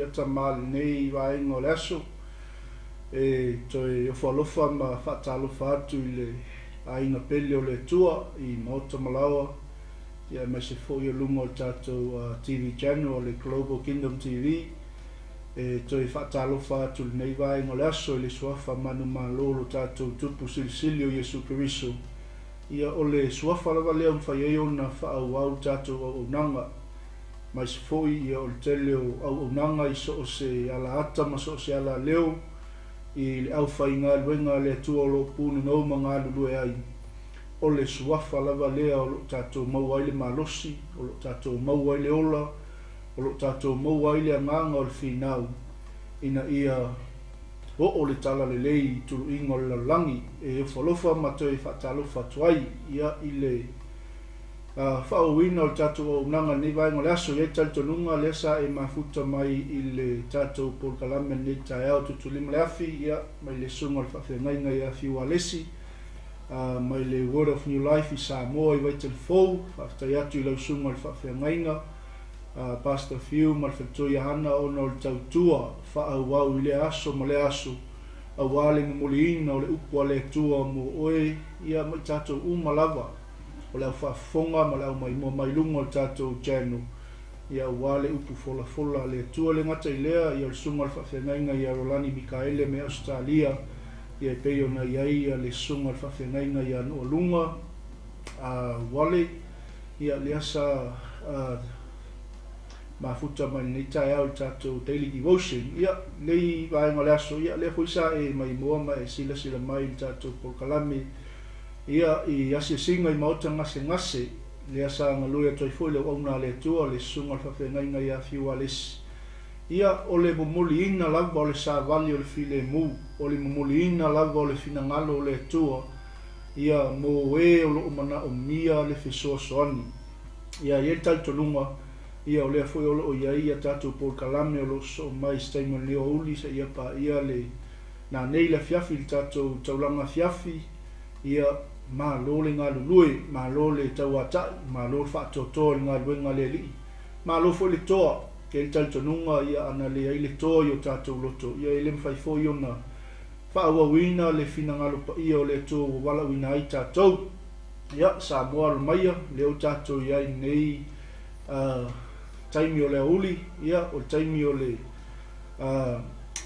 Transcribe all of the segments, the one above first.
Ia Tama lenei vaega o le aso e toe ofo alofa ma faatalofa atu i le aiga pele o le Atua i maota ma laoa, ia aemaise foi o luga o le tatou TV channel o le Global Kingdom TV. E toe faatalofa atu i lenei vaega o le aso i le Suafa manumalo o lo tatou Tupu Silisili o Iesu Keriso. Ia o le Suafa lava lea ua mafai ai ona faaauau le tatou auaunaga. Aemaise foi ia o le tele o auaunaga i so o se alaata ma so o se alaleo i le aufaigaluega a le Atua o lo o punonou ma galulue ai. O le Suafa lava lea o lo o tatou maua ai le malosi, o lo o tatou maua ai le ola, o lo o tatou maua ai le agaga o le finau ina ia oo le talalelei i tuluiga o le lalolagi. E ofo alofa ma toe faatalofa atu ai ia i le faaauauina o le tatou auaunaga i lenei vaega o le aso. E i ai le talitonuga lea sa e mafuta mai i le tatou polokalame i lenei taeao tutulima le afi, ia, mai le Susuga o le Faafeagaiga ia Fiu Alesi, mai le Word of New Life i Samoa i Vaitele Fou. Faafetai atu i lau Susuga o le Faafeagaiga, Pastor Fiu ma le faletua ia Hana ona o le tautua faaauau i lea aso ma lea aso aua le momoliina o le upu a le Atua mo oe, ia, ma i tatou uma lava o le au faafofoga ma le au maimoa mai luga o le tatou channel, ia, aua le upu folafola a le Atua. E le gata i lea, ia, o le susuga o le faafeagaiga ia Rolani Mikaele mai Ausetalia, ia, e pei ona i ai ia le susuga o le faafeagaiga ia Noaluga Wale, ia, lea sa mafuta mai lenei taeao i le tatou daily devotion. Ia, lenei vaega o le aso, ia, lea foi sa e maimoa ma e silasila mai i le tatou polokalame, ia, i asiasiga i maota gasegase, lea sa galue atu ai foi le auauna a le Atua, le susuga o le faafeagaiga ia Fiu Alesi. Ia, o le momoliina lava o le savali o le filemu, o le momoliina lava o le finagalo o le Atua, ia, mo e o lo o manaomia le fesoasoani. Ia, e i ai le talitonuga, ia, o lea foi o lo o i ai ia tatou polokalame o lo o sosoo mai i se taimi o lenei aoauli seia paia le nanei le afiafi i le tatou taulaga afiafi. Ia, malo le galulue, malo le tauatai, malo le faatoatoa i le galuega a le Alii, malo foi le toa. E i ai le talitonuga, ia, ana leai le toa i o tatou loto, ia, e le mafai foi ona faaauauina le finagalo paia o le Atua ua valaauina ai tatou. Ia, Samoa alo maia, lea ua tatou i ai i lenei taimi o le aoauli, ia, o le taimi o le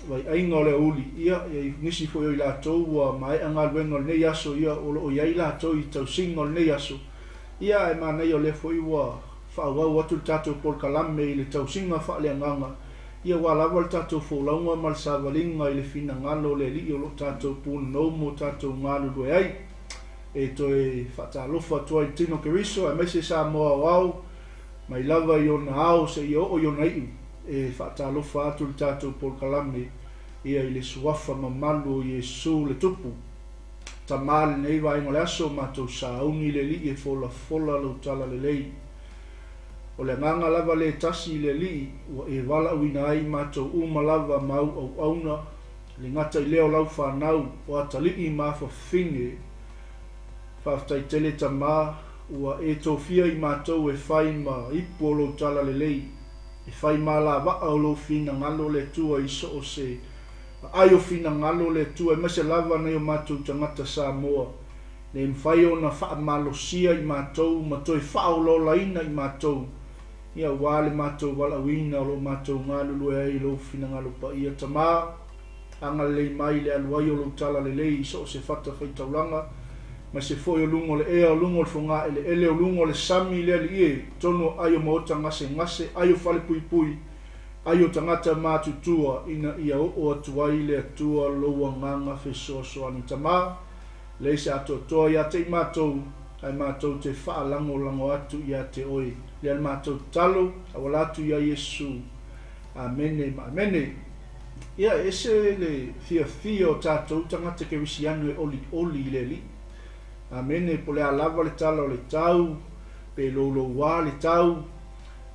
vaiaiga o le aoauli, ia, e i ai nisi foi o i latou ua maea galuega o lenei aso, ia, o lo o i ai latou i tausiga o lenei aso, ia, ae manaia o lea foi ua faaauau atu le tatou polokalame i le tausiga faaleagaga, ia, ua lava le tatou folauga ma le savaliga i le finagalo o le Alii o lo o tatou punonou ma o tatou galulue ai. E toe faatalofa atu ai i le tino Keriso aemaise Samoa aoao mai lava i ona ao seia oo i ona iu. E faatalofa atu le tatou polokalame ia i le suafa mamalu o Iesu le Tupu. Tama lenei vaega o le aso, matou sauni i le Alii e folafola lou talalelei. O le agaga lava le tasi i le Alii ua e valaauina ai matou uma lava ma au auauna, le gata i lea o lau fanau, o atalii ma afafine. Faafetai tele Tama, ua e tofia i matou e fai ma ipu o lou talalelei, e fai ma alavaa o lou finagalo le Atua i so o se aai o finagalo le Atua, aemaise lava nai o matou tagata Samoa, le mafai ona faamalosia i matou ma toe faaolaolaina i matou, ia aua le matou valaauina o lo o matou galulue ai i lou finagalo paia. Tama, agalelei mai le alu ai o lou talalelei i so o se fatafaitaulaga, aemaise foi o luga o le ea, o luga o le fogaeleele, o luga o le sami i le alii e, totonu o ai o maota gasegase, ai o falepuipui, ai o tagata matutua, ina ia oo atu ai le Atua lou agaga fesoasoani. Tama, Leai se atoatoa ia te i matou, ae matou te faalagolago atu ia te Oe. Lea le matou tatalo, auala atu ia Iesu. Amene ma amene. Ia, e ese le fiafia o tatou tagata kerisiano e olioli i le Alii. Amene, po o le a lava le tala o le tau, pe louloua le tau,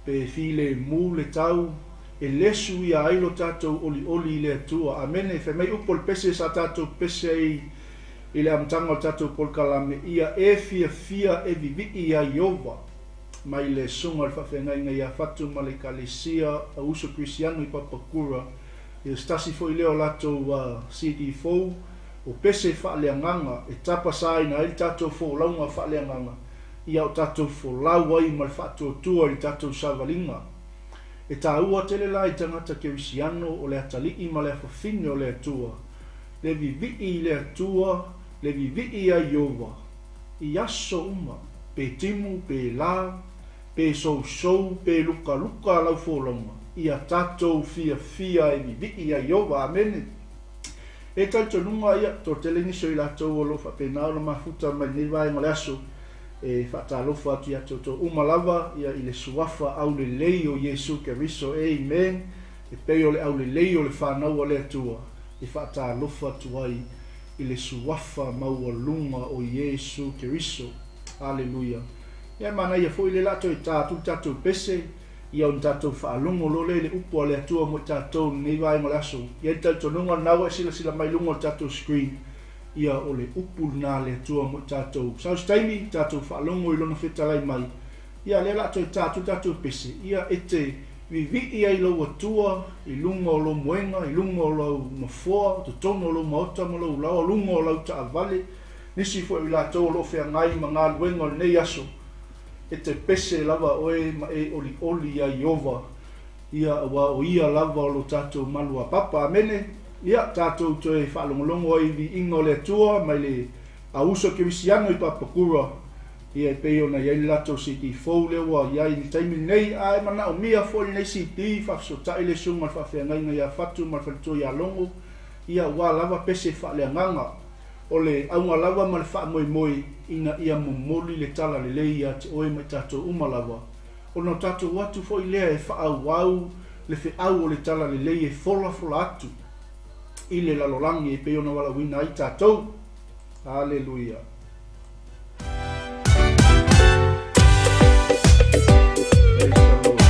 pe filemu le tau, e le suia ai lo tatou olioli i le Atua. Amene. Fai mai upu o le pese sa tatou pese ai i le amataga o le tatou polokalame, ia e fiafia e vivii ia Ieova, mai le Susuga o le Faafeagaiga ia Fatu ma le Ekalesia Au Uso Kerisiano i Papakura. Ia se tasi foi lea o latou CD fou, o pese faaleagaga e tapasaina ai le tatou folauga faaleagaga, ia o tatou folau ai ma le faatuatua i le tatou savaliga. E taua tele la i tagata Kerisiano o le atalii ma le afafine o le Atua, le vivii i le Atua, le vivii ia Ieova, i aso uma, pe timu, pe la, pe sousou, pe lukaluka lau folauga, ia tatou fiafia e vivii ia Ieova. Amene. E talitonuga, ia, toatele nisi o i latou o lo o faapena ona mafuta mai lenei vaega o le aso, e faatalofa atu ia te outou uma lava, ia, i le Suafa aulelei o Iesu Keriso. Amen. E pei o le aulelei o le fanau a le Atua, e faatalofa atu ai i le Suafa maualuga o Iesu Keriso. Aleluia. Ia, e manaia foi lea o le a toe ta atu le tatou pese, ia ona tatou faalogo loa lea i le upu a le Atua mo i tatou i lenei vaega o le aso. E i ai le talitonuga lena ua e silasila mai i luga o le tatou screen, ia o le upu lena a le Atua mo i tatou. Sau se taimi, tatou faalogo i Lona fetalai mai, ia lea o le a toe ta atu le tatou pese, ia e te vivii ai lou Atua i luga o lou moega, i luga o lau nofoa, totonu o lou maota ma lou laoa, luga o lau taavale, nisi foi o i latou o lo o feagai ma galuega o lenei aso, e te pese lava oe ma e olioli iā Ieova, ia, aua o Ia lava o lo tatou maluapapa. Amene. Ia, tatou toe faalogologo ai i viiga o le Atua mai le auuso kerisiano i Papakura, ia, e pei ona i ai le latou CD fou lea ua i ai i le taimi lenei, a e manaomia foi lenei CD, faafesootai le susuga i le faafeagaiga ia Fatu ma le faletua ia Logo, ia, aua lava pese faaleagaga. O le auga lava ma le faamoemoe ina ia momoli le talalelei ia te oe ma i tatou uma lava, ona o tatou atu foi lea e faaauau le feau o le talalelei e folafola atu i le lalolagi e pei ona valaauina ai tatou. Aleluia. Praise the Lord.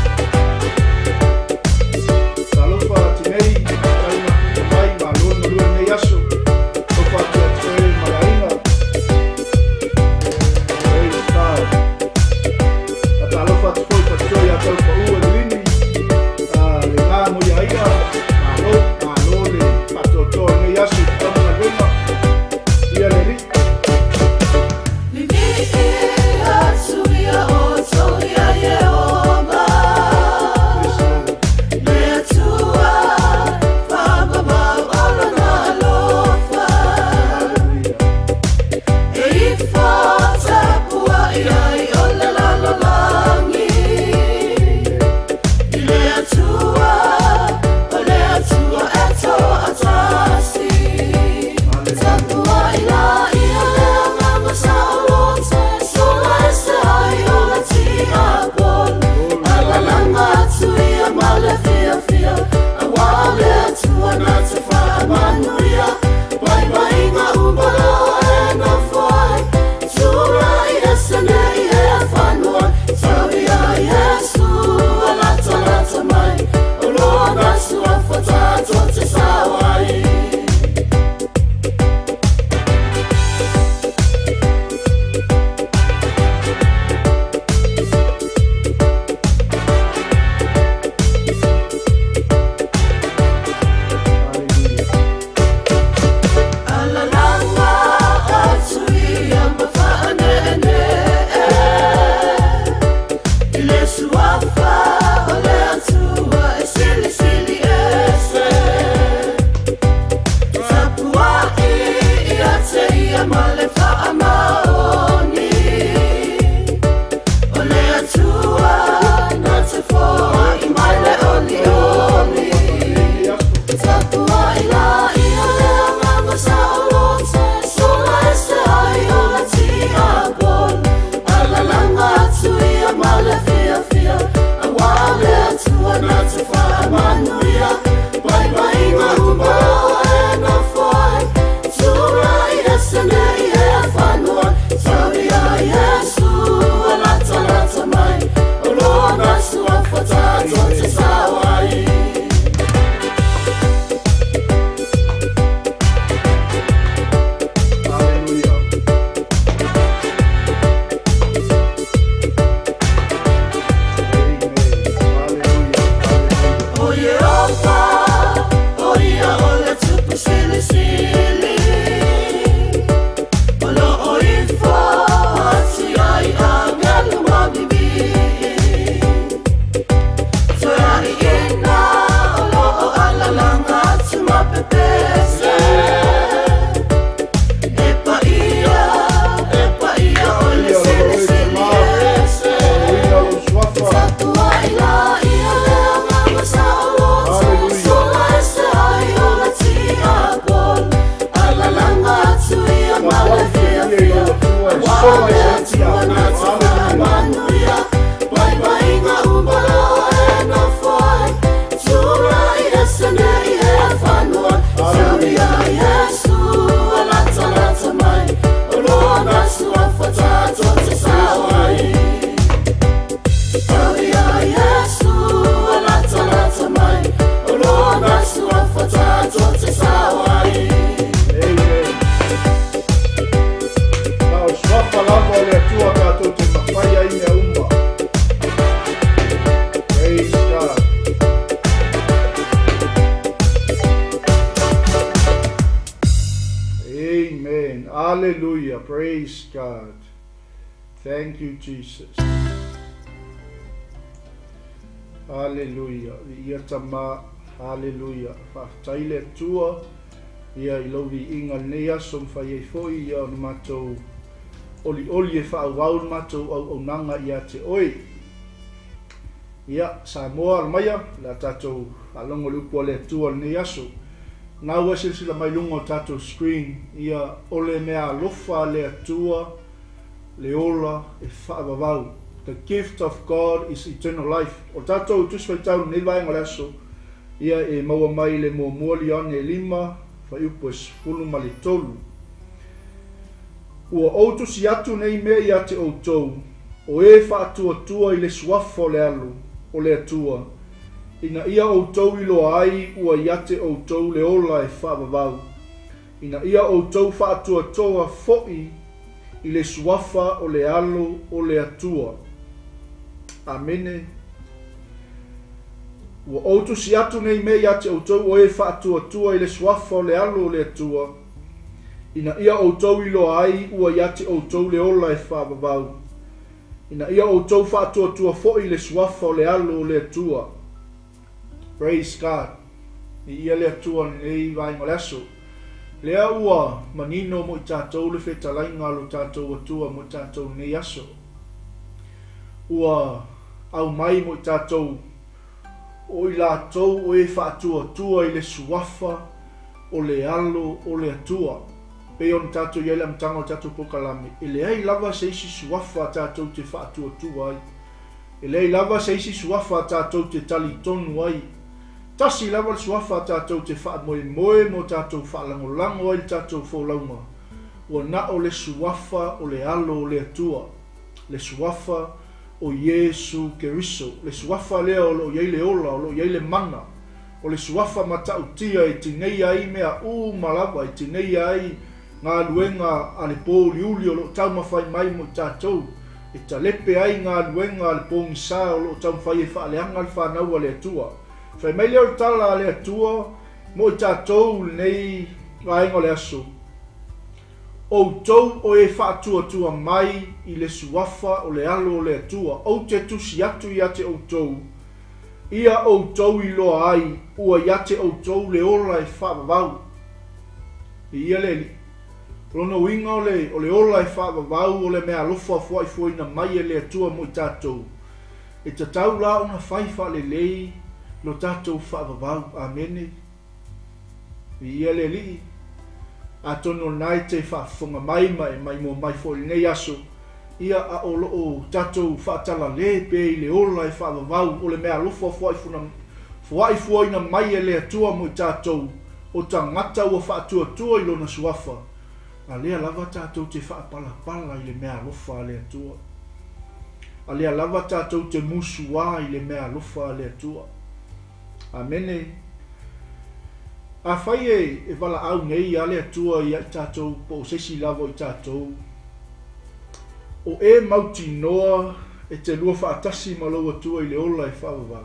Talofa Timei, faafetai na tuuina mai, malo le galue i lenei aso. Alofa atu ia te oe ma le aiga. Praise God. Faatalofa atu foi i faletua ia Taupau Evelini, le na mo ia ia, malo, malo le faatoatoa i lenei aso i te tama galuega. Ia le Alii. Hallelujah, praise God. Thank you Jesus. Hallelujah. Viia Tama. Hallelujah. Faafetai le Atua ia i lou viiga i lenei aso mafai ai foi ia ona matou olioli e faaauau le matou auaunaga ia te oe. Ia, Samoa, ala maia, o le a tatou faalogo i le upu a le Atua i lenei aso. Na ua e silasila mai i luga o tatou screen, ia, o le meaalofa a le Atua le ola e faavavau. The gift of God is eternal life. O le tatou Tusi Faitau i lenei vaega o le aso, ia e maua mai i le muamua Ioane e lima, fuaiupu e 13. Ua ou tusi atu nei mea ia te outou, o e faatuatua i le suafa o le Alo o le Atua, ina ia outou iloa ai ua ia te outou le ola e faavavau, ina ia outou faatuatoa foi i le suafa o le Alo o le Atua. Amene. Ua ou tusi atu nei mea ia te outou o e faatuatua i le suafa o le Alo o le Atua, ina ia outou iloa ai ua ia te outou le ola e faavavau, ina ia outou faatuatua foi i le suafa o le Alo o le Atua. Praise God. Viia le Atua i lenei vaega o le aso. Lea ua manino mo i tatou le fetalaiga a lo tatou Atua mo i tatou i lenei aso. Ua aumai mo i tatou o i latou o e faatuatua i le suafa o le Alo o le Atua. Pei ona tatou i ai i le amataga o le tatou polokalame, e leai lava se isi suafa tatou te faatuatua ai. E leai lava se isi suafa tatou te talitonu ai. Tasi lava le suafa tatou te faamoemoe mo tatou faalagolago ai le tatou folauga, ua na o le suafa o le Alo o le Atua, le suafa o Iesu Keriso, le suafa lea o lo o i ai le ola, o lo o i ai le mana, o le suafa matautia e tineia ai mea uma lava, e tineia ai galuega a le pōuliuli o lo o taumafai mai mo i tatou, e talepe ai galuega a le pogisa o lo o taumafai e faaleaga le fanau a le Atua. Fai mai lea o le tala a le Atua mo i tatou i lenei vaega o le aso, Outou o e faatuatua mai i le suafa o le Alo o le Atua, ou te tusi atu ia te outou, ia outou iloa ai ua ia te outou le ola e faavavau. Viia le Alii. O lona uiga o le, o le ola e faavavau o le meaalofa foaifoaina mai e le Atua mo i tatou. E tatau la ona fai faalelei lo tatou faavavau. Amene. Viia le Alii. Atonu o lena e te faafofoga mai ma e maimoa mai foi i lenei aso, ia a o lo o tatou faatalale pea i le ola e faavavau o le meaalofa foaifuaina mai e le Atua mo i tatou, o tagata ua faatuatua i Lona Suafa, a lea lava tatou te faapalapala i le meaalofa a le Atua. A lea lava tatou te musuā i le meaalofa a le Atua. Amene. Afai e valaau nei a le Atua ia i tatou po o se isi lava o i tatou, o e mautinoa e te lua faatasi ma lou Atua i le ola e faavavau.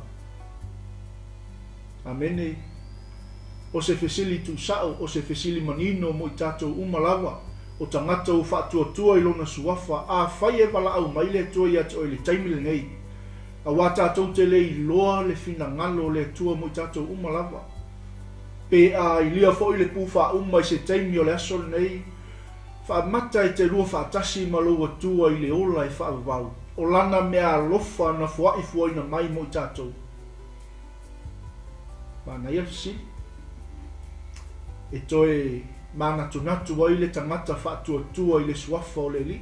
Amene. O se fesili tuusao, o se fesili manino mo i tatou uma lava, o tagata ua faatuatua i Lona Suafa, afai e valaau mai le Atua ia te oe i le taimi lenei, Aua tatou te le iloa le finagalo o le Atua mo i tatou uma lava. Pe a ilia foi le pū faauma i se taimi o le aso lenei, faamata e te lua faatasi ma lou Atua i le ola e faavavau, o Lana meaalofa na foaifuaina mai mo i tatou. Manaia le fesili. E toe manatunatu ai le tagata faatuatua i le suafa o le Alii.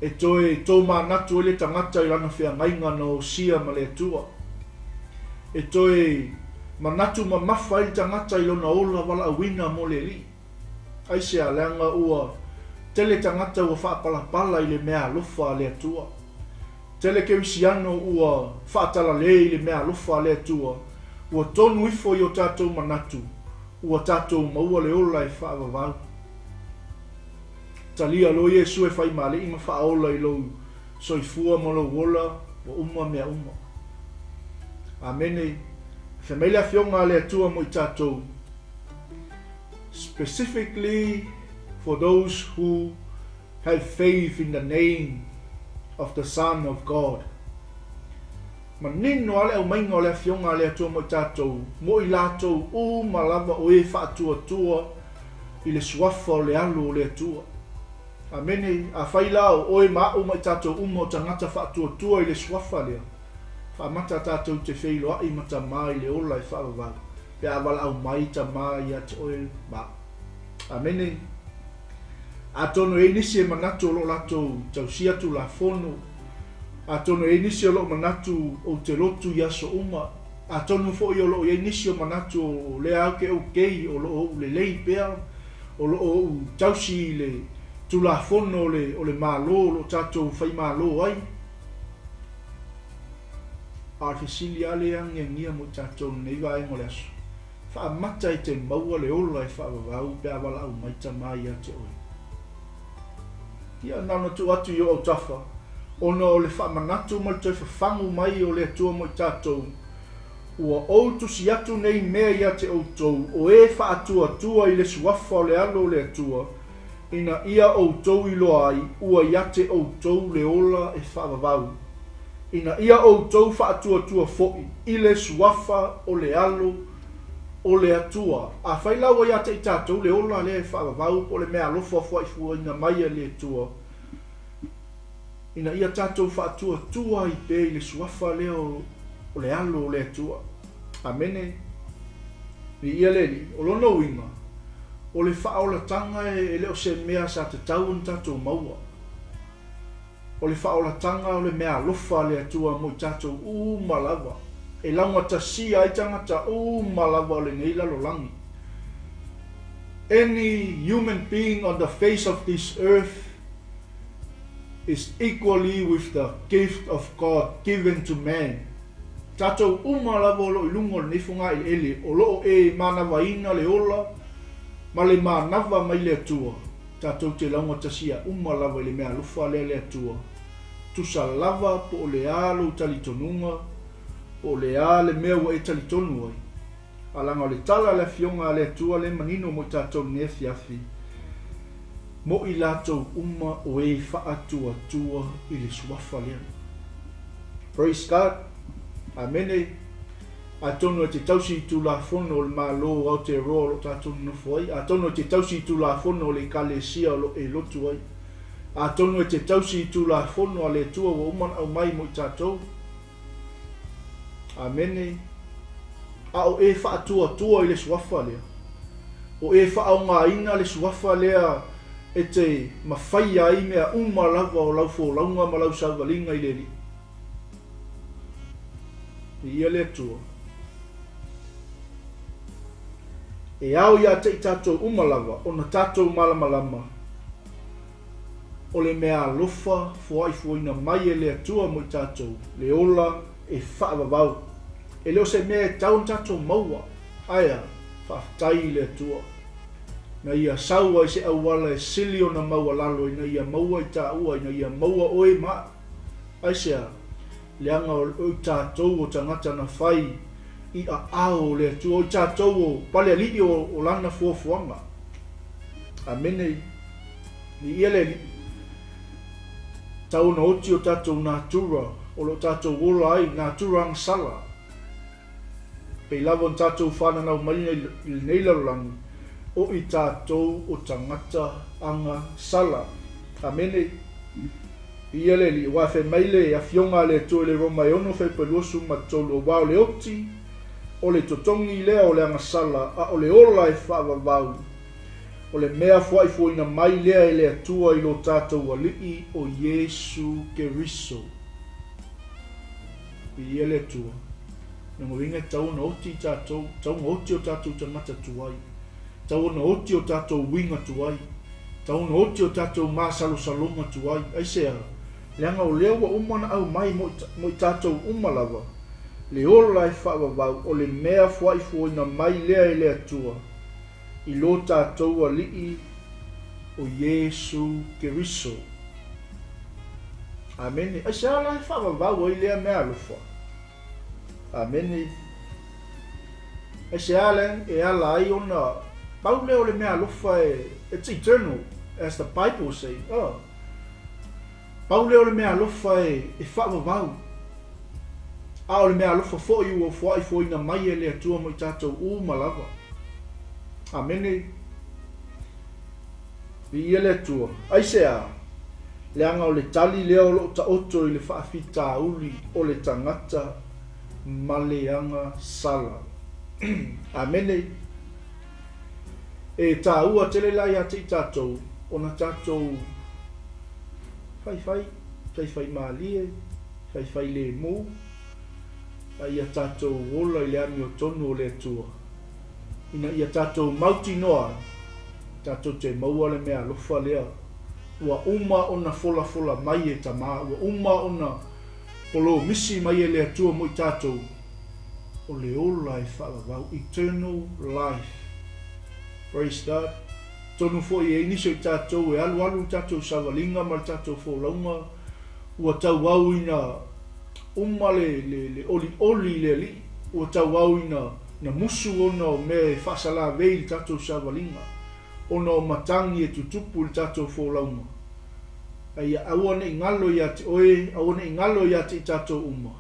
E toe tōmanatu ai le tagata i lana feagaiga na osia ma le Atua. E toe manatu mamafa ai le tagata i lona ola valaauina mo le Alii. Aisea, leaga ua tele tagata ua faapalapala i le meaalofa a le Atua. Tele kerisiano ua faatalale i le meaalofa a le Atua, ua tonu ifo i o tatou manatu, ua tatou maua le ola e faavavau. Talia loa Iesu e fai ma Alii ma Faaola i lou soifua ma lou ola, ua uma mea uma. Amene. Fai mai le Afioga a le Atua mo i tatou, specifically for those who have faith in the name of the Son of God. Manino lava le aumaiga o le Afioga a le Atua mo i tatou, mo i latou uma lava o e faatuatua i le Suafa o le Alo o le Atua. Amene. Afai la o oe ma a'u ma i tatou uma o tagata faatuatua i le Suafa lea, faamata tatou te feiloa'i ma Tama i le ola e faavavau, pe a valaau mai Tama ia te oe ma a'u. Amene. Atonu e i ai nisi e manatu o lo o latou tausia Tulafono, atonu e i ai nisi o lo o manatu ou te lotu i aso uma, atonu foi o lo o i ai nisi o manatu o lea au ke okay, o lo o ou lelei pea, o lo o ou tausi i le Tulafono o le, o le Malo o lo o tatou faimalo ai. A o le fesili lava lea e agiagia mo i tatou i lenei vaega o le aso, Faamata e te maua le ola e faavavau pe a valaau mai Tama ia te oe. Ia, na ona tuu atu i ou autafa, ona o le faamanatu ma le toe fafagu mai o le Atua mo i tatou, Ua ou tusi atu nei mea ia te outou, o e faatuatua i le suafa o le Alo o le Atua, ina ia outou iloa ai ua ia te outou le ola e faavavau, ina ia outou faatuatua foi i le suafa o le Alo o le Atua. Afai la ua ia te i tatou le ola lea e faavavau po o le meaalofa fuaifuaina mai e le Atua, ina ia tatou faatuatua ai pea i le suafa lea o le Alo o le Atua. Amene. Viia le Alii. O lona uiga, o le faaolataga e le o se mea sa tatau ona tatou maua. O le faaolataga o le meaalofa a le Atua mo i tatou uma lava, e laugatasia ai tagata uma lava o lenei lalolagi. Any human being on the face of this earth is equally with the gift of God given to man. Tatou uma lava o lo o i luga o lenei fogaeleele, o lo o e manavaina le ola ma le manava mai le Atua, tatou te laugatasia uma lava i le meaalofa lea le Atua, tusa lava po o le a lou talitonuga, po o le a le mea ua e talitonu ai. A leaga o le tala a le Afioga a le Atua lea e manino mo i tatou i lenei afiafi, mo i latou uma o e faatuatua i le Suafa lea. Praise God. Amene. Atonu e te tausi i Tulafono o le Malo o Aotearoa o lo o tatou nonofo ai. Atonu e te tausi i Tulafono o le Ekalesia o lo o e lotu ai. Atonu e te tausi i Tulafono a le Atua ua uma ona aumai mo i tatou. Amene. A o e faatuatua i le Suafa lea, o e faaaogaina le Suafa lea e te mafaia ai mea uma lava o lau folauga ma lau sauvaliga i le Alii. Viia le Atua. E ao ia te i tatou uma lava ona tatou malamalama O le meaalofa foaifoaina mai e le Atua mo i tatou, le ola e faavavau. E le o se mea e tau ona tatou maua. Aea, faafetai i le Atua. Na ia sau ai se auala e sili ona maualalo ina ia maua i taua, ina ia maua oe ma a'u. Aisea? Leaga o i tatou o tagata na fai i aao o le Atua, o i tatou o palealii o Lana fuafuaga. Amene. Viia le Alii. Tau ona oti o tatou natura o lo o tatou ola ai, natura agasala. Pei lava ona tatou fananau mai i lenei lalolagi, o i tatou o tagata agasala. Amene. Viia le Alii. Aua e fai mai le Afioga a le Atua i le Roma e 6 Fepa 23, Aua o le oti o le totogi lea o le agasala, a o le ola e faavavau, O le mea fuaifuaina mai lea e le Atua i lo tatou Alii o Iesu Keriso. Viia le Atua. Lona uiga e tatau ona oti i tatou, tatau ona oti o tatou tagata tuai, tatau ona oti o tatou uiga tuai, tatau ona oti o tatou masalosaloga tuai. Aisea? Leaga o lea ua uma ona aumai mo i tatou uma lava le ola e faavavau o le mea fuaifuaina mai lea e le Atua i lo tatou Alii o Iesu Keriso. Amene. Aisea la e faavavau ai lea meaalofa? Amene. Aisea la e ala ai ona pau lea o le meaalofa e, it's eternal. As the Bible say, oh. Pau lea o le meaalofa e faavavau, a o le meaalofa foi ua foaifoaina mai e le Atua mo i tatou uma lava. Amene. Viia le Atua. Aisea? Leaga o le tali lea o lo o taoto i le faafitauli o le tagata ma le agasala. Amene. E taua tele la ia te i tatou ona tatou faifai, faifai malie, faifai lemu, a ia tatou ola i le amiotonu o le Atua, ina ia tatou mautinoa ai, tatou te maua le meaalofa lea ua uma ona folafola mai e Tama, ua uma ona polomisi mai e le Atua mo i tatou, o le ola e faavavau, eternal life. Praise God. Tonu foi e i ai nisi o i tatou e alualu le tatou savaliga ma le tatou folauga ua tauau ina uma le, le, le olioli i le Alii, ua tauau ina na musu ona o mea e faasalavei le tatou savaliga, ona o matagi e tutupu i le tatou folauga. A ia aua ne i galo ia te oe, aua ne i galo ia te i tatou uma.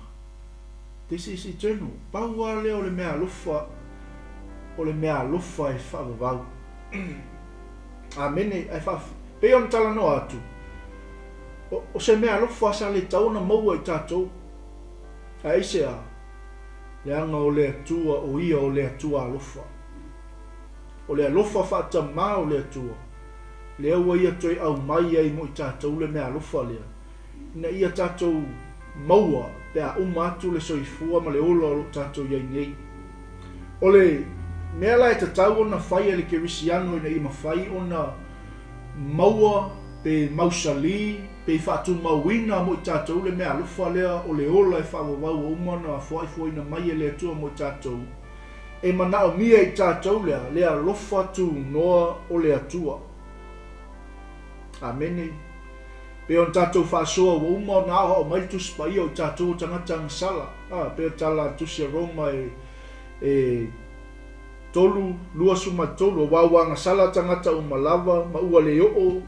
This is eternal. Pau lava lea o le meaalofa, o le meaalofa e faavavau. Amene. Ae faaf... pei ona talanoa atu, o, o se meaalofa sa le tatau ona maua i tatou. Ae aisea? Leaga o le Atua, o Ia o le Atua alofa. O le alofa faatamā o le Atua, lea ua Ia toe aumai ai mo i tatou le meaalofa lea. ina ia tatou maua pe a uma atu le soifua ma le ola o lo o tatou i ai nei. O le mea la e tatau ona fai e le kerisiano ina ia mafai ona maua pe mausali pe faatumauina mo i tatou le meaalofa lea o le ola e faavavau ua uma ona foaifoaina mai e le Atua mo i tatou, e manaomia e i tatou lea le alofa tunoa o le Atua. Amene. Pei ona tatou faasoa ua uma ona aoao mai le Tusi Paia o i tatou o tagata agasala. A, pei o le tala a le Tusi a Roma e, e 3, 23, aua ua agasala tagata uma lava ma ua le oo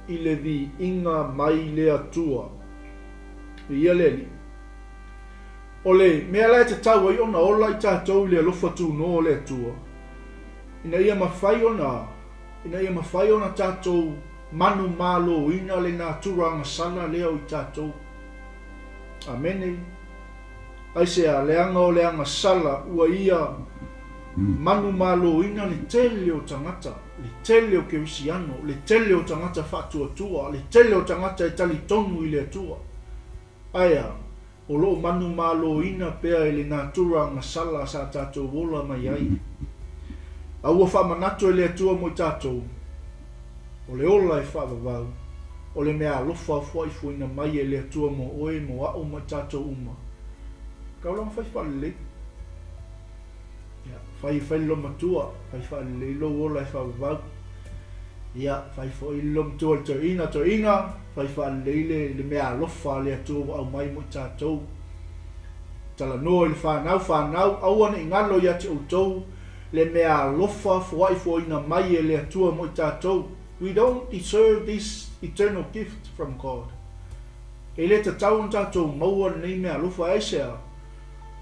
i le viiga mai le Atua. Viia le Alii. O le mea la e tatau ai ona ola i tatou i le alofa tunoa o le Atua, ina ia mafai ona, ina ia mafai ona tatou manumaloina le natura agasala lea o i tatou. Amene. Aisea, leaga o le agasala ua ia manumaloina le tele o tagata, le tele o kerisiano, le tele o tagata faatuatua, le tele o tagata e talitonu i le Atua. Ae a? O lo o manumaloina pea e le natura agasala sa tatou ola mai ai. A ua faamanatu e le Atua mo i tatou, o le ola e faavavau, o le mea alofa fuaifuaina mai e le Atua mo oe, mo a'u ma i tatou uma. Tau la ona fai faalelei. Ia, fai, fai le loomatua, fai faalelei lou ola e faavavau. Ia, fai foi le loomatua i le toeaina, toeaina, fai faalelei le, le meaalofa a le Atua ua aumai mo i tatou. Talanoa i le fanau, fanau, aua ne i galo ia te outou le meaalofa foaifoaina mai e le Atua mo i tatou. We don't deserve this eternal gift from God. E le tatau ona tatou maua lenei meaalofa, aisea?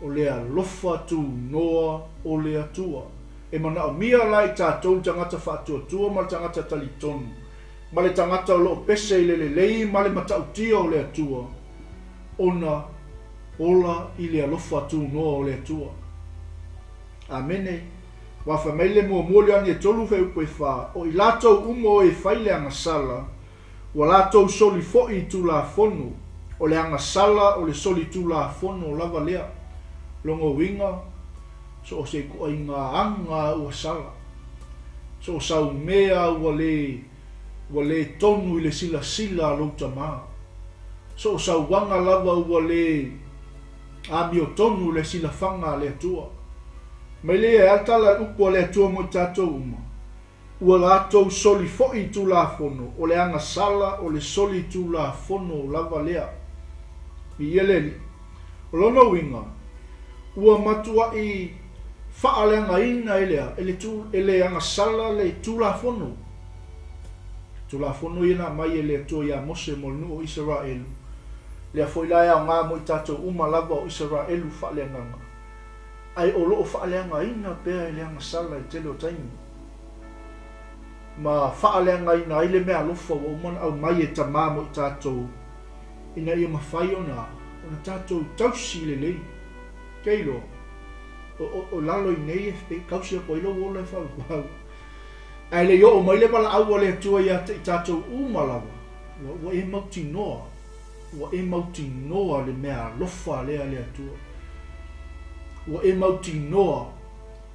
O le alofa tunoa o le Atua. E manaomia la i tatou le tagata faatuatua ma le tagata talitonu, ma le tagata o lo o pese i le lelei ma le matautia o le Atua, ona ola i le alofa tunoa o le Atua. Amene. Ua fai mai le muamua o Ioane e 3 fuaiupu e 4, O i latou uma o e fai le agasala, Ua latou soli foi i Tulafono, o le agasala o le soli Tulafono lava lea. Lona uiga, so o se ituaiga aga ua sala, so o sau mea ua le ua le tonu i le silasila a lou tama, so o sau aga lava ua le amiotonu i le silafaga a le Atua. Mai lea e a le tala le upu a le Atua mo i tatou uma? Ua latou soli foi i Tulafono, o le agasala o le soli Tulafono lava lea. Viia le Alii. O lona uiga, ua matuai faaleagaina e le, e le, e le agasala le Tulafono. Tulafono ia na aumai e le Atua iā Mose mo le nuu o Isaraelu, lea foi la e aoga mo i tatou uma lava o Isaraelu faaleagaga, ae o lo o faaleagaina pea e le agasala i le tele o taimi, ma faaleagaina ai le meaalofa ua uma ona aumai e Tama mo i tatou, ina ia mafai ona ona tatou tausi lelei. Ke iloa, o, o, o lalo i nei e tausi atu ai lou ola e faavavau. Ae le i oo mai le valaau a le Atua ia te i tatou uma lava, ua, ua e mautinoa, ua e mautinoa le mea alofa lea a le Atua. Ua e mautinoa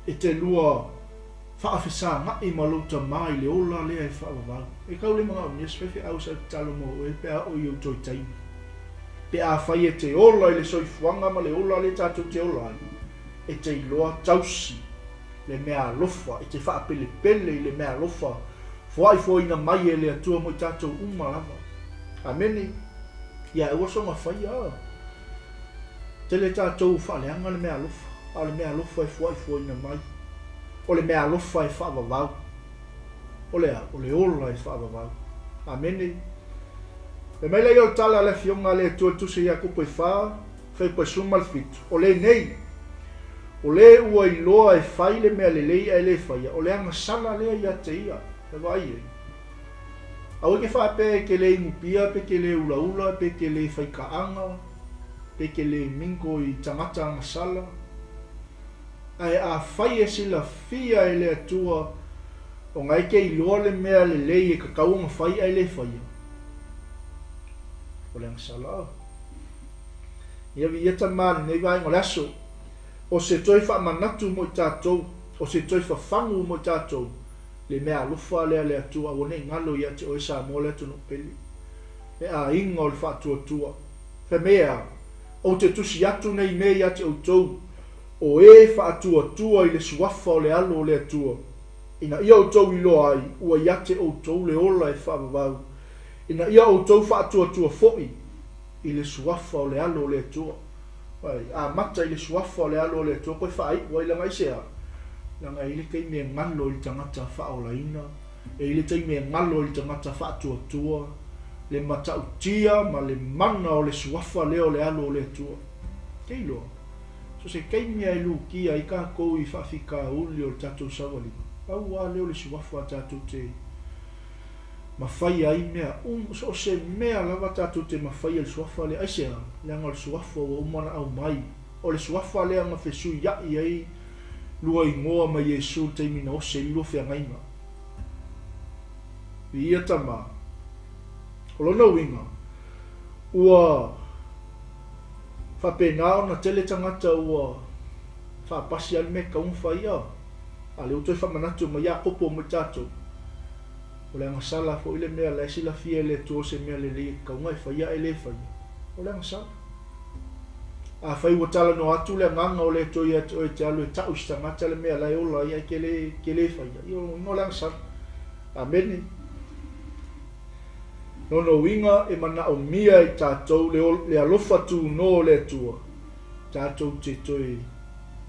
e te lua faafesagaʻi ma lou Tama i le ola lea e faavavau. E tau le manaomia se faifeau e sau tatalo mo oe pe a oo i ou toe taimi. Pe afai e te ola i le soifuaga ma le ola lea tatou te ola ai, e te iloa tausi le mea alofa, e te faapelepele i le mea alofa foaifoaina mai e le Atua mo i tatou uma lava. Amene. Ia aua soona faia a. Tele tatou faaleaga le mea alofa, a o le mea alofa e foaifoaina mai. O le mea alofa e faavavau. O le a? O le ola e faavavau. Amene. Fai mai laia o le tala a le Afioga a le Atua i le Tusi a Iakopo e fa, Fuaiupu 17, O lenei, o le ua iloa e fai le mea lelei ae le faia, o le agasala lea ia te ia. E vaai ai. Aua e te faapea e te le inupia pe te le ulaula pe te le faikaaga pe te le mingo i tagata agasala, ae afai e silafia e le Atua ona e te iloa le mea lelei e tatau ona fai ae le faia, o le agasala. Ia viia Tama lenei vaega o le aso. O se toe faamanatu mo i tatou, o se toe fafagu mo i tatou, le mea alofa lea a le Atua aua ne i galo ia te oe Samoa le atunuu pele, le aiga o le faatuatua. Fai mai e a? Ou te tusi atu nei mea ia te outou, o e faatuatua i le suafa o le Alo o le Atua, ina ia outou iloa ai ua ia te outou le ola e faavavau, ina ia outou faatuatua foi i le suafa o le Alo o le Atua. Ai, amata i le suafa o le Alo o le Atua koe faaiu ai, leaga aisea? Leaga e i ai le taimi e galo i le tagata faaolaina, e i ai le taimi e galo i le tagata faatuatua, le matautia ma le mana o le suafa lea o le Alo o le Atua. Ke iloa, so se taimi a e lukia ai tatou i faafitauli o le tatou savaliga, pau lava lea o le suafa tatou te Mafaia ai mea uma, so o se mea lava tatou te mafaia i le suafa lea. Aisea? Leaga o le suafa ua uma ona aumai. O le suafa lea na fesuiaʻi ai lua igoa ma Iesu i le taimi na ose ai le lua feagaiga. Viia Tama. O lona uiga, ua faapena ona tele tagata ua faapasi lava le mea e tatau ona fai, a o lea ua toe faamanatu mai Iakopo mo i tatou. O le agasala foi le mea la e silafia e le Atua o se mea lelei e tatau ona e faia ae le faia, o le agasala. Afai ua talanoa atu le agaga o le Atua ia te oe e te alu e tau i se tagata le mea la e ola ai ae te le, te le faia, ia o lona uiga o le agasala. Amene. Lona uiga e manaomia e tatou le, le alofa tuno o le Atua, tatou te toe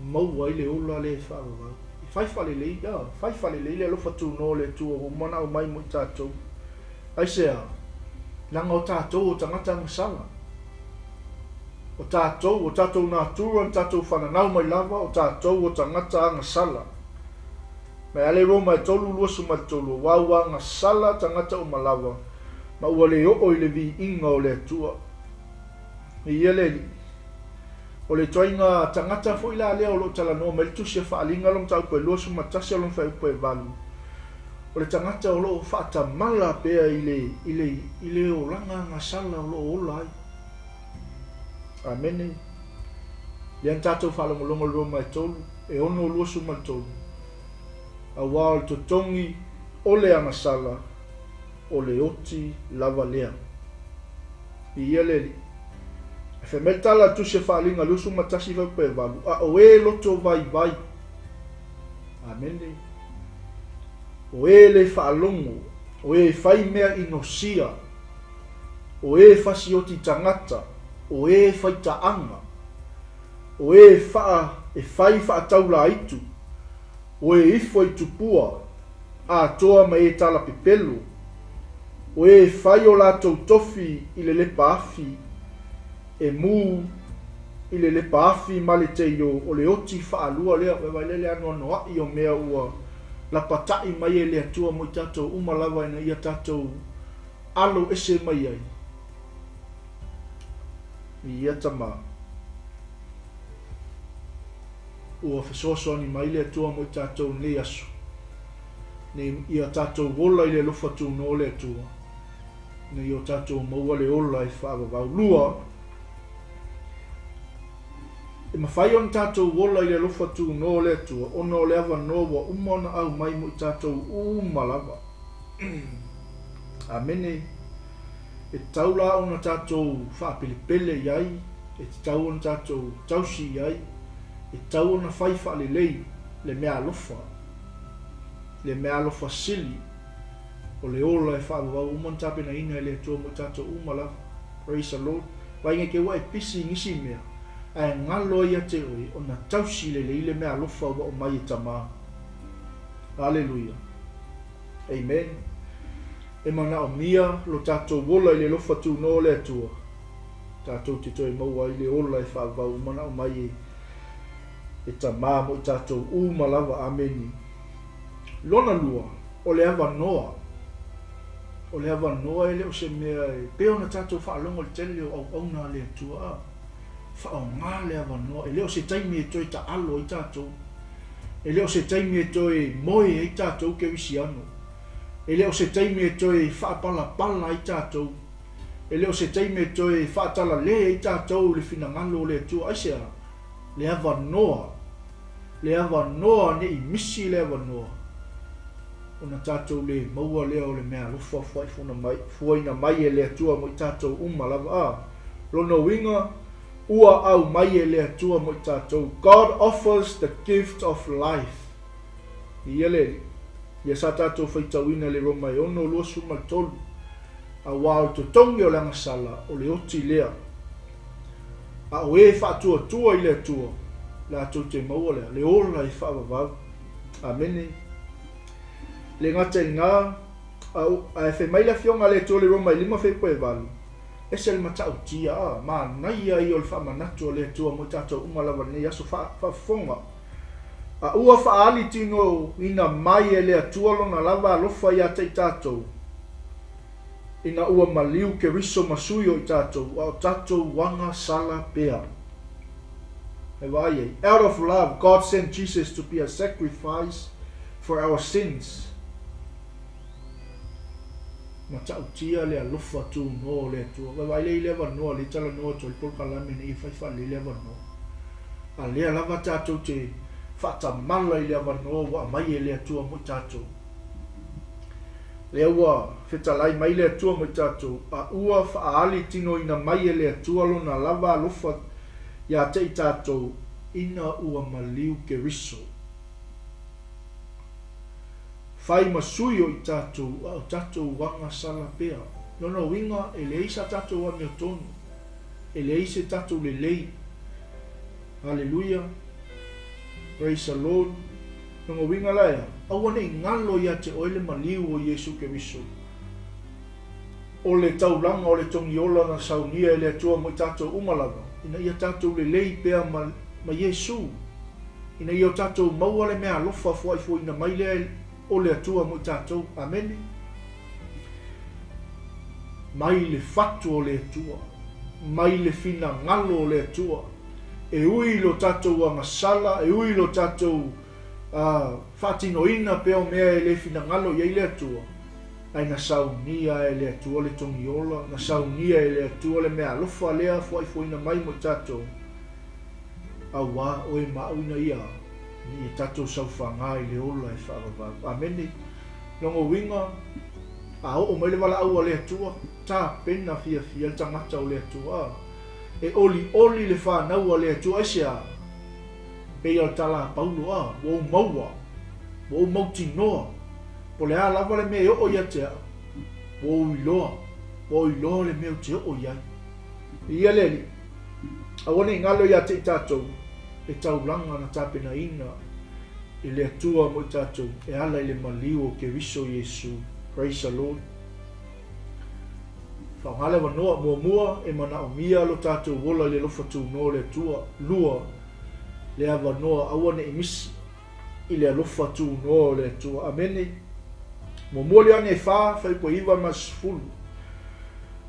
maua ai le ola lea e faavavau. E fai faalelei, a, fai faalelei le alofa tunoa o le Atua ua uma ona aumai mo i tatou. Aisea? Leaga o tatou o tagata agasala. O tatou, o tatou natura na tatou fananau mai lava, o tatou o tagata agasala. Mai a le Roma e 3, 23, aua ua agasala tagata uma lava, ma ua le oo i le viiga o le Atua. Viia le Alii. O le ituaiga tagata foi la lea o lo o talanoa mai le Tusi a Faaaliga lona mataupu e 21 a lona fuaiupu e 8, o le tagata o lo o faatamala pea i le, i le, i le olaga agasala o lo o ola ai. Amene. Lea na tatou faalogologo i le Roma e 3, e 6, 23, Aua o le totogi o le agasala, o le oti lava lea. Viia le Alii. Ae fai mai le tala a le Tusi a Faaaliga 21 fuaiupu e 8, A o e loto vaivai, Amene, o e le faalogo, o e fai mea inosia, o e fasioti tagata, o e fai taaga, o e faa, e fai faataulaitu, o e ifo i tupua, atoa ma e talapepelo. O e fai o latou tofi i le lepa afi, e mū i le lepa afi ma le teio, o le oti faalua lea. Vaai lea le anoanoai o mea ua lapata'i mai e le Atua mo i tatou uma lava ina ia tatou alo ese mai ai i ia Tama. Ua fesoasoani mai le Atua mo i tatou i lenei aso, nei ia tatou ola i le alofa tunoa o le Atua, ina ia o tatou maua le ola e faavavau. 2, e mafai ona tatou ola i le alofa tunoa o le Atua, ona o le avanoa ua uma ona aumai mo i tatou uma lava. Amene. E tatau la ona tatou faapelepele i ai, e tatau ona tatou tausi i ai, e tatau ona fai faalelei le mea alofa, le mea alofa sili o le ola e faavavau uma ona tapenaina e le Atua mo i tatou uma lava. Praise the Lord. Vaai nge te ua e pisi i nisi mea, ae galo ai ia te oe ona tausi lelei le mea alofa ua aumai e Tama. Aleluia. Amen. E manaomia lo tatou ola i le alofa tunoa o le Atua, tatou te toe maua ai le ola e faavavau uma ona aumai e Tama mo i tatou uma lava. Ameni. Lona lua, o le avanoa. O le avanoa e le o se mea e pei ona tatou faalogo i le tele o auauna a le Atua, a faaaoga le avanoa. E le o se taimi e toe taalo ai tatou. E le o se taimi e toe moe ai tatou kerisiano. E le o se taimi e toe faapalapala ai tatou. E le o se taimi e toe faatalale ai tatou i le finagalo o le Atua. Aisea? Le avanoa. Le avanoa ne i misi le avanoa, ona tatou le maua lea o le mea alofa fuaina mai e le Atua mo i tatou uma lava. A lona uiga, ua aumai e le Atua mo i tatou. God offers the gift of life. Ia le Alii, ia sa tatou faitauina i le Roma e 6, 23, auā o le totogi o le agasala o le oti lea. A o e faatuatua i le Atua, latou te maua lea, le ola e faavavau. Amene. Le gata i lena, ae fai mai le Afioga a le Atua i le Roma e 5 Fepuari 8, ese le matautia, a, manaia ia o le faamanatu a le Atua mo i tatou uma lava i lenei aso faafofoga. A ua faaali tinoina mai e le Atua lona lava alofa ia te i tatou, ina ua maliu Keriso ma sui o i tatou, a o tatou aga sala pea. E vaai ai. Out of love, God sent Jesus to be a sacrifice for our sins. Matautia le alofa tunoa o le Atua. Vaai lea i le avanoa, le talanoa atu ai le polokalame ina ia fai faalelei le avanoa. A lea lava tatou te faatamala i le avanoa ua aumai e le Atua mo i tatou. Lea ua fetalai mai le Atua mo i tatou, a ua faaali tinoina mai e le Atua lona lava alofa ia te i tatou, ina ua maliu Keriso. Fai ma sui o i tatou, a o tatou aga sala pea. Lona uiga, e leai sa tatou amiotonu, e leai se tatou lelei. Haleluia! Praise the Lord! Lona uiga la ea, aua ne i galo ia te oe le maliu o Iesu Keriso, o le taulaga o le togiola na saunia e le Atua mo i tatou uma lava, ina ia tatou lelei pea ma, ma Iesu, ina ia o tatou maua le mea alofa fuaifuaina mai lea o le Atua mo i tatou. Amene. Mai le fatu o le Atua, mai le finagalo o le Atua, e ui i lo tatou agasala, e ui i lo tatou faatinoina pea o mea e le finagalo i ai le Atua, ae na saunia e le Atua le togiola, na saunia e le Atua le mea alofa lea fuaifuaina mai mo i tatou, auā oe ma au ina ia ina ia tatou saofaga i le ola e faavavau. Amene. Lona uiga, a oo mai le valaau a le Atua, tapena fiafia le tagata o le Atua. E olioli le fanau a le Atua. Aisea? Pei o le tala a Paulo, a, ua ou maua, ua ou mautinoa, po o le a lava le mea e oo ia te au, ua ou iloa, ua ou iloa le mea ou te oo i ai. Ia le Alii, aua ne i galo ia te i tatou le taulaga na tapenaina e le Atua mo i tatou e ala i le maliu o Keriso Iesu. Praise the Lord. Faaaoga le avanoa, muamua, e manaomia lo tatou ola i le alofa tunoa o le Atua, lua, le avanoa aua ne i misi i le alofa tunoa o le Atua. Amene. Muamua Ioane 4, fuaiupu 9 ma le 10.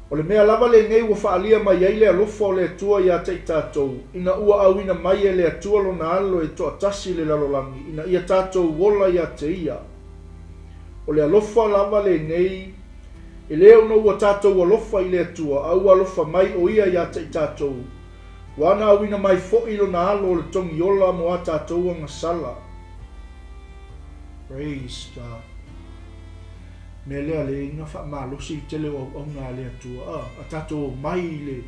O le mea lava lenei ua faaalia mai ai le alofa o le Atua ia te i tatou, ina ua auina mai e le Atua Lona Alo e toatasi i le lalolagi, ina ia tatou ola ia te Ia. O le alofa lava lenei, e le ona ua tatou alofa i le Atua, a ua alofa mai o Ia ia te i tatou, ua ana auina mai foi Lona Alo o le togi ola mo a tatou agasala. Praise God. Mea lea le ina faamalosi le tele o auauna a le Atua, a, a tatou omai i le,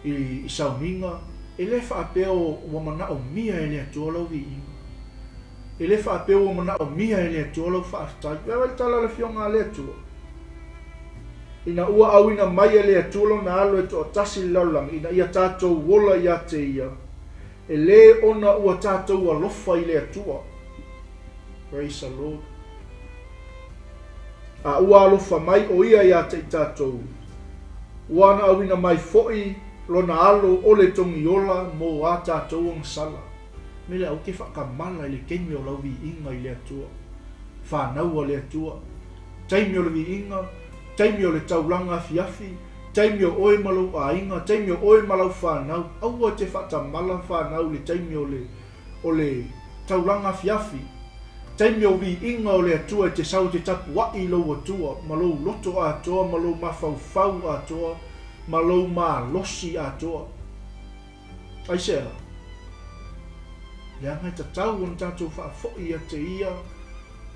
i, i sauniga, e le faapea ua manaomia e le Atua lau viiga. E le faapea ua manaomia e le Atua lau faafetai. Vaai le tala a le Afioga a le Atua. Ina ua auina mai e le Atua Lona Alo e toatasi i le lalolagi, ina ia tatou ola ia te Ia, e le ona ua tatou alofa i le Atua. Praise the Lord. A ua alofa mai o Ia ia te i tatou, ua ana auina mai foi Lona Alo o le togiola mo a tatou agasala. Me le aua ke faatamala i le taimi o lau viiga i le Atua. Fanau a le Atua. Taimi o le viiga, taimi o le taulaga afiafi, taimi o oe ma lou aiga, taimi o oe ma lau fanau. Aua e te faatamala fanau i le taimi o le o le taulaga afiafi, taimi o viiga o le Atua e te sau e te tapuai i lou Atua ma lou loto atoa ma lou mafaufau atoa ma lou malosi atoa. Aisea? Leaga e tatau ona tatou faafoi ia te Ia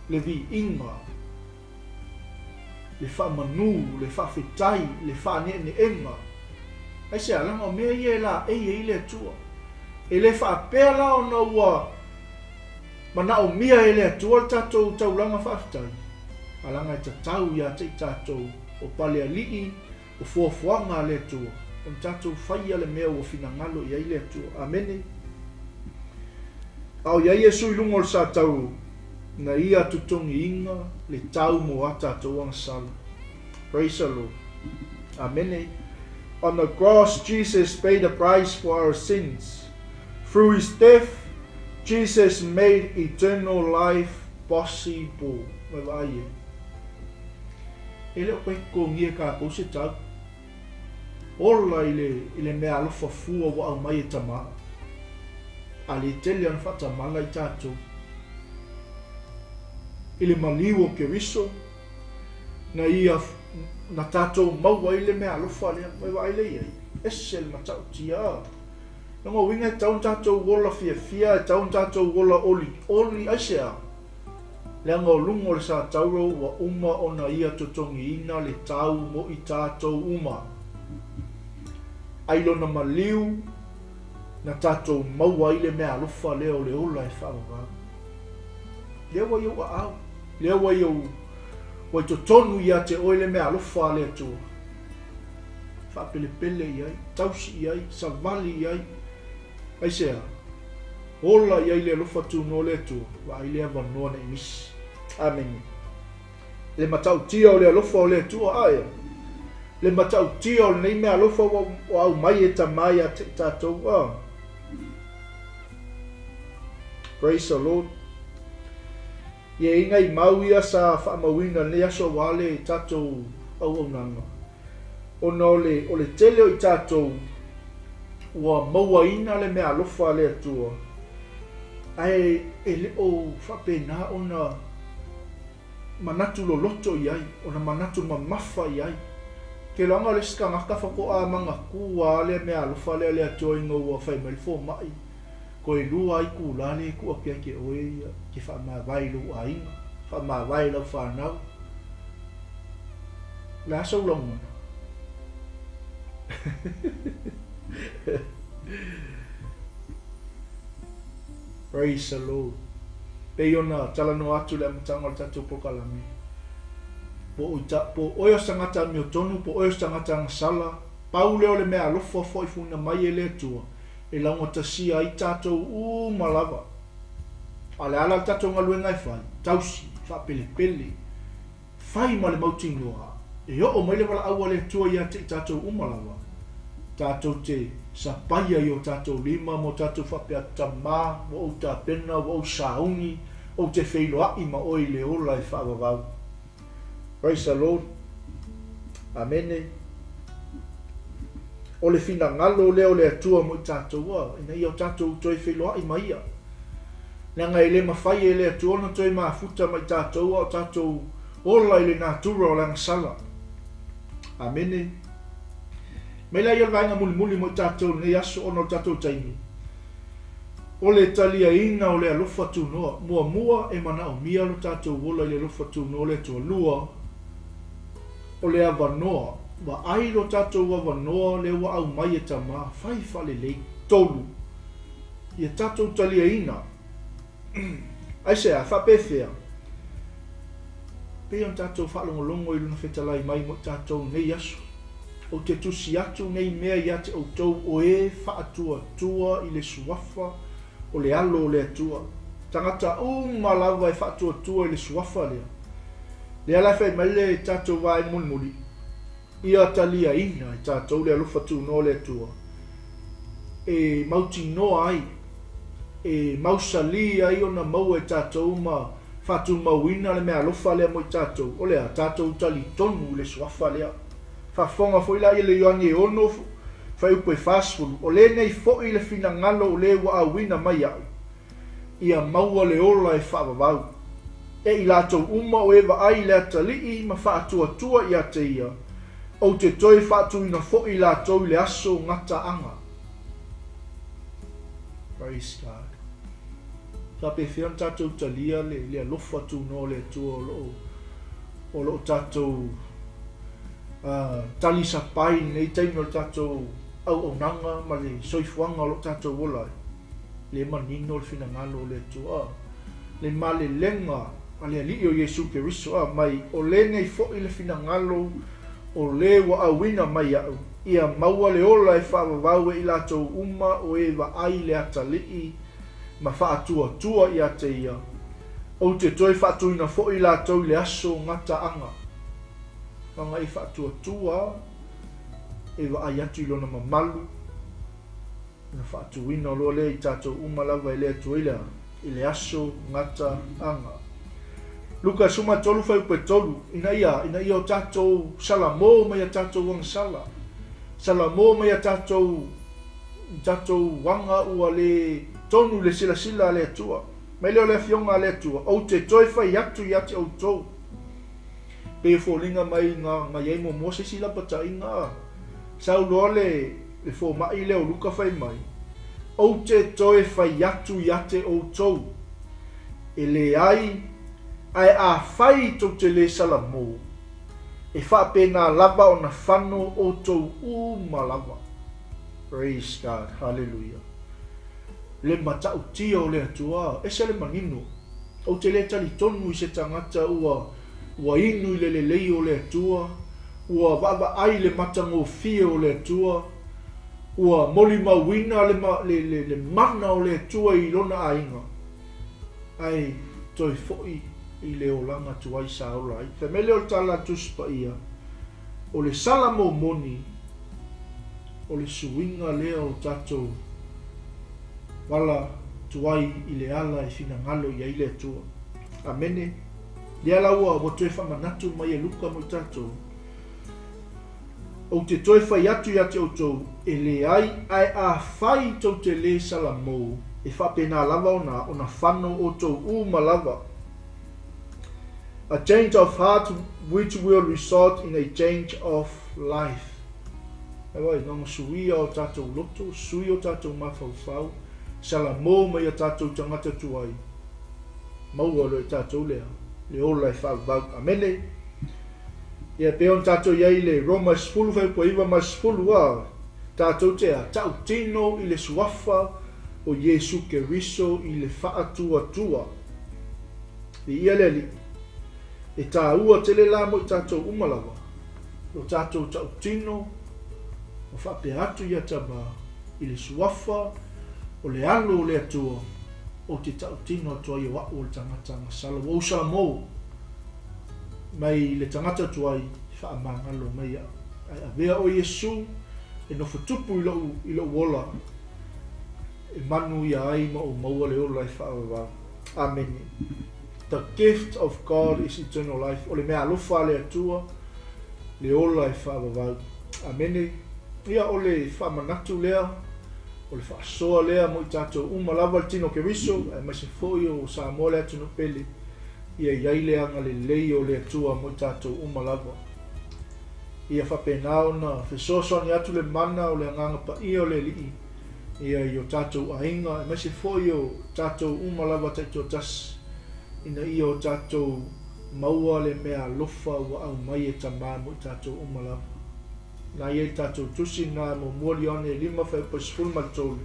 le viiga, le faamanu, le faafetai, le faaneeneega. Aisea? Leaga o mea ia e laei ai le Atua. E le faapea la ona ua manaomia e le Atua le tatou taulaga faafetai, a leaga e tatau ia te i tatou o Palealii, o fuafuaga a le Atua, ona tatou faia le mea ua finagalo i ai le Atua. Amene. A o i ai Iesu i luga o le sa tau, na Ia totogiina le tau mo a tatou agasala. Praise the Lord. Amene. On the cross, Jesus paid the price for our sins. Through his death, Jesus made eternal life possible. Mai vaai e. E le o koe totogia e tatou se tau. Ola i le, i le mea alofa fua ua aumai e Tama. A le tele ona faatamala i tatou. I le maliu o Keriso, na ia, na tatou maua ai le mea alofa lea. Mai vaai lea i ai. Ese le matautia. Lona uiga e tatau ona tatou ola fiafia, e tatau ona tatou ola olioli, aisea? Leaga o luga o le sa tauro ua uma ona ia totogiina le tau mo i tatou uma. Ai lona maliu na tatou maua ai le mea alofa lea o le ola e faavavau. Lea ua i ou aao, lea ua i ou, ua i totonu ia te oe le mea alofa a le Atua. Faapelepele i ai, tausi i ai, savali i ai. Aisea? Ola i ai le alofa tunoa o le Atua, vaai le avanoa nei misi. Amene. Le matautia o le alofa o le Atua, a ea? Le matautia o lenei mea alofa ua, ua aumai e Tama ia te i tatou, a. Praise the Lord. Ia i nai mau ia sa faamauina i lenei aso aua le tatou auaunaga, ona o le, o le tele o i tatou ua mauaina le meaalofa a le Atua, ae e le o faapena ona manatu loloto i ai, ona manatu mamafa i ai. Kelaga o le isi tagata faatoa manatua lava le meaalofa lea a le Atua ina ua fai mai le fomai, Toe lua itula lea e tuu atu ia te oe ia te faamavae i lou aiga, faamavae i lau fanau. O le a sou lagona? Praise the Lord. Pei ona talanoa atu i le amataga o le tatou polokalame, po o, po o oe o se tagata amiotonu, po o oe o se tagata agasala, pau lea o le mea alofa foaifuina mai e le Atua, e laugatasia ai tatou uma lava. A o le a la le tatou galuega e fai? Tausi, faapelepele, fai ma le mautinoa, E oo mai le valaau a le Atua ia te i tatou uma lava, tatou te sapaia i o tatou lima ma o tatou faapea atu, Tama, ua ou tapena, ua ou sauni, ou te feiloai ma oe i le ola e faavavau. Praise the Lord. Amene. O le finagalo lea o le Atua mo i tatou, a, ina ia o tatou toe feiloai ma Ia. Leaga e le mafai e le Atua ona toe mafuta ma i tatou a o tatou ola i le natura o le agasala. Amene. Mai laia o le vaega mulimuli mo i tatou i lenei aso ona o le tatou taimi. O le taliaina o le alofa tunoa. Muamua, e manaomia lo tatou ola i le alofa tunoa o le Atua. Lua, o le avanoa. Vaai lo tatou avanoa lea ua aumai e Tama, fai faalelei. 3, ia tatou taliaina. Aisea? Faapefea? Pei ona tatou faalogologo i Lona fetalai mai mo i tatou i nei aso. Ou te tusi atu nei mea ia te outou o e faatuatua i le suafa o le Alo o le Atua. Tagata uma lava e faatuatua i le suafa lea. Lea la e fai mai le tatou vaega mulimuli, Ia taliaina e tatou le alofa tunoa o le Atua, e mautinoa ai, e mausali ai ona maua e tatou ma faatumauina le meaalofa lea mo i tatou, o le a tatou talitonu i le suafa lea. Faafofoga foi la ia le Ioane e 6, fuaiupu e 40, O lenei foi le finagalo o le ua auina mai iaʻu, ia maua le ola e faavavau. E i latou uma o e vaai i le atalii ma faatuatua ia te ia, ou te toe faatuina foi i latou i le aso gataaga. Praise God. Faapefea ona tatou talia le, le alofa tunoa o le Atua o loo, o loo tatou uh, talisapai i lenei taimi o le tatou auaunaga ma le soifuaga o loo tatou ola ai. Le manino le finagalo o le Atua, le malelega a le Alii o Iesu Keriso, a mai, o lenei foi le finagalo o le ua auina mai iaʻu, ia maua le ola e faavavau e i latou uma o e vaai le atalii ma faatuatua ia te ia, ou te toe faatuina foi i latou i le aso gataaga. Leaga e faatuatua e vaai atu i lona mamalu, Ona faatuina loa lea i tatou uma lava e le Atua i le a? I le aso gata aga. Luka 13 fuaiupu e 3, ina ia, ina ia o tatou salamo mai a tatou agasala, salamo mai a tatou, tatou aga ua le tonu i le silasila a le Atua. Mai lea o le Afioga a le Atua, ou te toe fai atu ia te outou. Pei e foliga mai na, na i ai muamua se isi lapataiga a sau loa le, le fomai lea o Luka fai mai, Ou te toe fai atu ia te outou, e leai, ae afai tou te le salamo, e faapena lava ona fano outou uma lava. Praise God, hallelujah. Le matautia o le Atua, ese le manino. Ou te le talitonu i se tagata ua ua inu i le lelei o le Atua, ua vaavaai i le matagofie o le Atua, ua molimauina le, le, le, le mana o le Atua i lona aiga, ae toe foi i le olaga tuai sa ola ai. Fai mai lea o le tala a le Tusi Paia, o le Salamo moni, o le suiga lea o tatou ala tuai i le ala e finagalo i ai le Atua. Amene. Lea la ua, ua toe faamanatu mai e Luka mo i tatou, Ou te toe fai atu ia te outou, e leai, ae afai tou te lē salamou, e faapena lava ona, ona fano outou uma lava. A change of heart which will result in a change of life. Auai, na ona suia o tatou loto, sui o tatou mafaufau, salamo mai a tatou tagata tuai, maua loa e tatou lea, le ola e faavavau. Amene. Ia, pei ona tatou i ai i le Roma 10 fuaiupu 9 ma le 10, a, tatou te a, tautino i le suafa o Iesu Keriso i le faatuatua. Viia le Alii. E tāua tele la mo i tatou uma lava, lo tatou tautino ma faapea atu ia Tama i le suafa o le Alo o le Atua, ou te tautino atu ai o a'u o le tagata agasala, ua ou salamou mai le tagata tuai faamagalo mai au. Ae avea oe Iesu e nofo tupu i lou, i lou ola, e manuia ai ma ou maua le ola e faavavau. Amene. The gift of God is eternal life. O le meaalofa a le Atua, le ola e faavavau. Amene. Ia, o le faamanatu lea, o le faasoa lea mo i tatou uma lava le tino o Keriso, aemaise foi o Samoa le atunuu pele, ia i ai le agalelei o le Atua mo i tatou uma lava. Ia faapena ona fesoasoani atu le mana o le Agaga Paia o le Alii ia i o tatou aiga, aemaise foi o tatou uma lava taitoatasi, ina ia o tatou maua le meaalofa ua aumai e Tama mo i tatou uma lava. Na i ai le tatou tusi na muamua Ioane 5:13,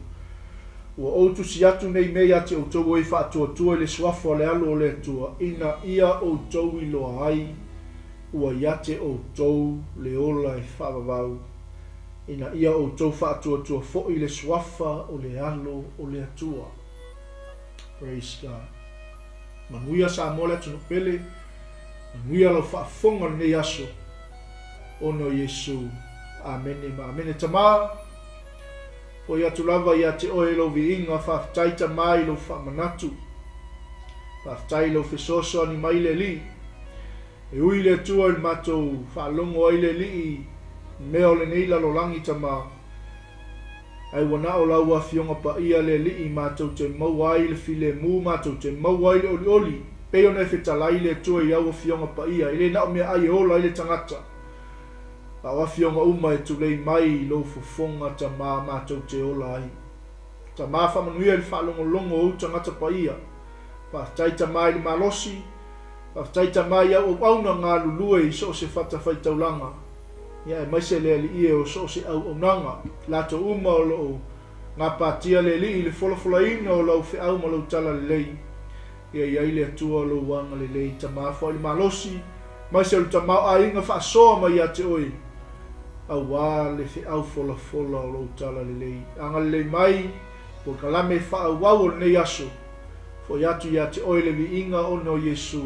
Ua ou tusi atu nei mea ia te outou o e faatuatua i le suafa o le Alo o le Atua, ina ia outou iloa ai ua ia te outou le ola e faavavau, ina ia outou faatuatua foi i le suafa o le Alo o le Atua. Praise God. Manuia Samoa le atunuu pele, manuia lau faafofoga lenei aso, ona o Iesu. Amene ma amene. Tama, foi atu lava ia te oe lou viiga, faafetai Tama i lou faamanatu. Faafetai i lou fesoasoani mai le Alii. E ui le Atua i le matou faalogo ai le Alii i mea o lenei lalolagi Tama, Ae ua na o lau Afioga Paia le Alii matou te maua ai le filemu, matou te maua ai le olioli, pei ona e fetalai le Atua i au Afioga Paia, e le na o meaai e ola ai le tagata, a o afioga uma e tulei mai i lou fofoga Tama matou te ola ai. Tama faamanuia i le faalogologo o ou tagata paia. Faafetai Tama i le malosi, faafetai Tama i au auauna galulue i so o se fatafaitaulaga. Ia aemaise le Alii e o so o se auaunaga, latou uma o lo o gapatia le Alii i le folafolaina o lau feau ma lau talalelei. Ia i ai le Atua lou agalelei, Tama foai le malosi, aemaise o le tamaoaiga faasoa mai ia te oe, auā le feau folafola o lou talalelei. Agalelei mai, polokalame faaauau o lenei aso. Foi atu ia te oe le viiga ona o Iesu.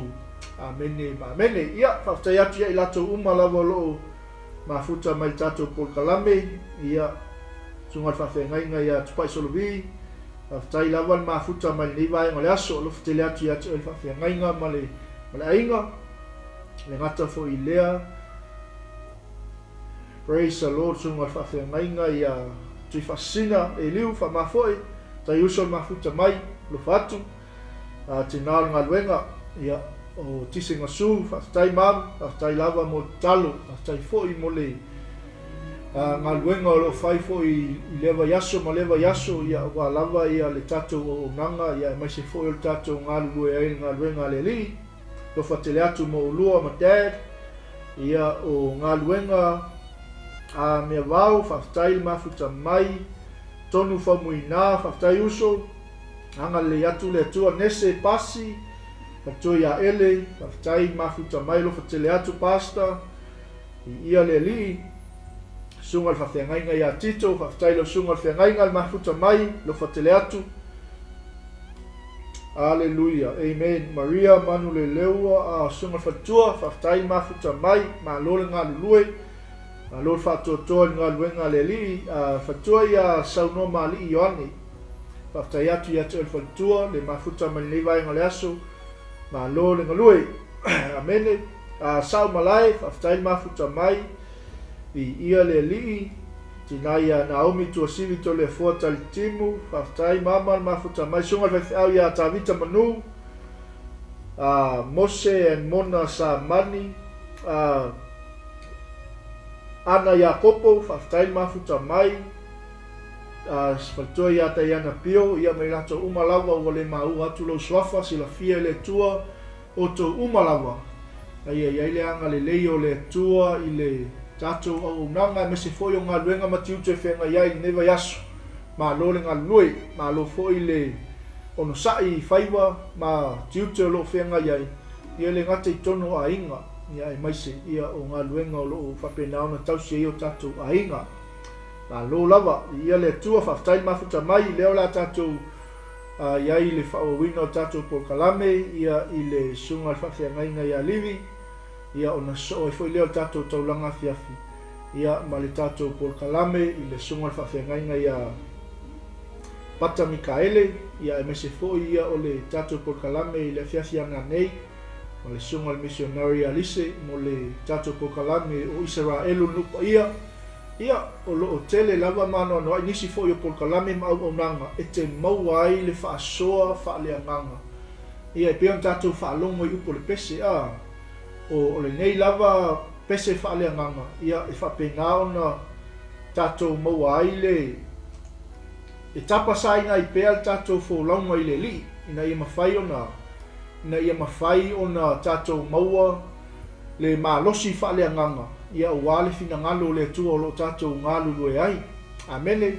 Amene ma amene. Ia, faafetai atu ia i latou uma lava o lo o mafuta mai le tatou polokalame. Ia, susuga i le faafeagaiga ia Tupai Solovi, faafetai lava le mafuta mai lenei vaega o le aso. Alofa tele atu ia te oe le faafeagaiga ma le, ma le aiga. Le gata foi i lea, Praise the Lord Susuga i le Faafeagaiga ia Tuifaasisina Eliu Faamafoe tai uso le mafuta mai alofa atu a tina o le galuega ia o Tise Gasu faafetai mam faafetai lava mo le tatalo faafetai foi mo le galuega o lo o fai foi i lea vaiaso ma lea vaiaso ia aua lava ia le tatou auaunaga ia aemaise foi o le tatou galulue ai i le galuega a le Alii. Alofa tele atu mo ulua ma dad ia o galuega a mea vao faafetai le mafuta mai tonu faumuina faafetai uso agalelei atu le Atua nese pasi fatua ia ele faafetai mafuta mai alofa tele atu pastor i ia le alii susuga le faafeagaiga ia Tito faafetai lau susuga le feagaiga le mafuta mai alofa tele atu Aleluia Amen Maria Manuleleua a Susuga le Faletua faafetai mafuta mai malo le galulue malo le faatoatoa i le galuega a le Alii a Faletua ia Saunoa Maalii Ioane faafetai atu ia te oe le Faletua le mafuta mai lenei vaega o le aso malo le galue Amene a Sao Malae faafetai le mafuta mai Viia le Alii, tina ia Naomi Tuasivi Toleafoa Talitimu, faafetai mama le mafuta mai, susuga le faifeau ia Tavita Manu, a Mose and Mona Samani, a Ana Iakopo, faafetai le mafuta mai, a faletua ia Taiana Pio, ia ma i latou uma lava ua le maua atu lou suafa, silafia e le Atua, Outou uma lava, a ia i ai le agalelei o le Atua i le tatou auaunaga aemaise foi o galuega ma tiute e feagai ai i lenei vaiaso. Malo le galulue, malo foi le onosai i faiva ma tiute o lo o feagai ai, ia le gata i totonu o aiga, ia aemaise ia o galuega o lo o faapena ona tausi ai o tatou aiga. Malo lava, viia le Atua, faafetai le mafuta mai, lea o le a tatou A i ai le faaauauina o tatou polokalame ia i le Susuga i le Faafeagaiga ia Livi, Ia, ona sosoo ai foi lea o le tatou taulaga afiafi, ia, ma le tatou polokalame i le Susuga i le Faafeagaiga ia Pata Mikaele, ia, aemaise foi ia o le tatou polokalame i le afiafi a nanei, ma le Susuga i le Misionari ia Lise mo le tatou polokalame o Isaraelu le Nuu Paia. Ia, o lo o tele lava ma anoanoai nisi foi o polokalame ma auaunaga e te maua ai le faasoa faaleagaga. Ia, e pei ona tatou faalogo i upu o le pese, a, o, o lenei lava pese faaleagaga, ia, e faapena ona tatou maua ai le, e tapasaina ai pea le tatou folauga i le Alii, ina ia mafai ona, ina ia mafai ona tatou maua le malosi faaleagaga, ia, aua le finagalo o le Atua o lo o tatou galulue ai. Amene.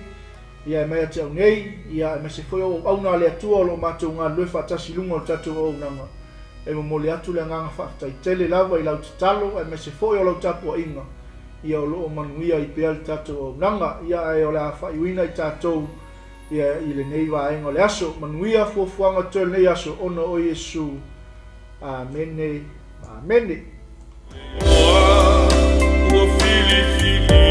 Ia e mai ia te au nei, ia aemaise foi o auauna a le Atua o lo o matou galulue faatasi i luga o le tatou auaunaga. E momoli atu le agaga faafetai tele lava i lau tatalo aemaise foi o lau tapuaiga, ia o lo o manuia ai pea le tatou auaunaga. Ia ae o le a faaiuina i tatou ia i lenei vaega o le aso. Manuia fuafuaga totoe o lenei aso ona o Iesu. Amene. Amene. Ua filifilia.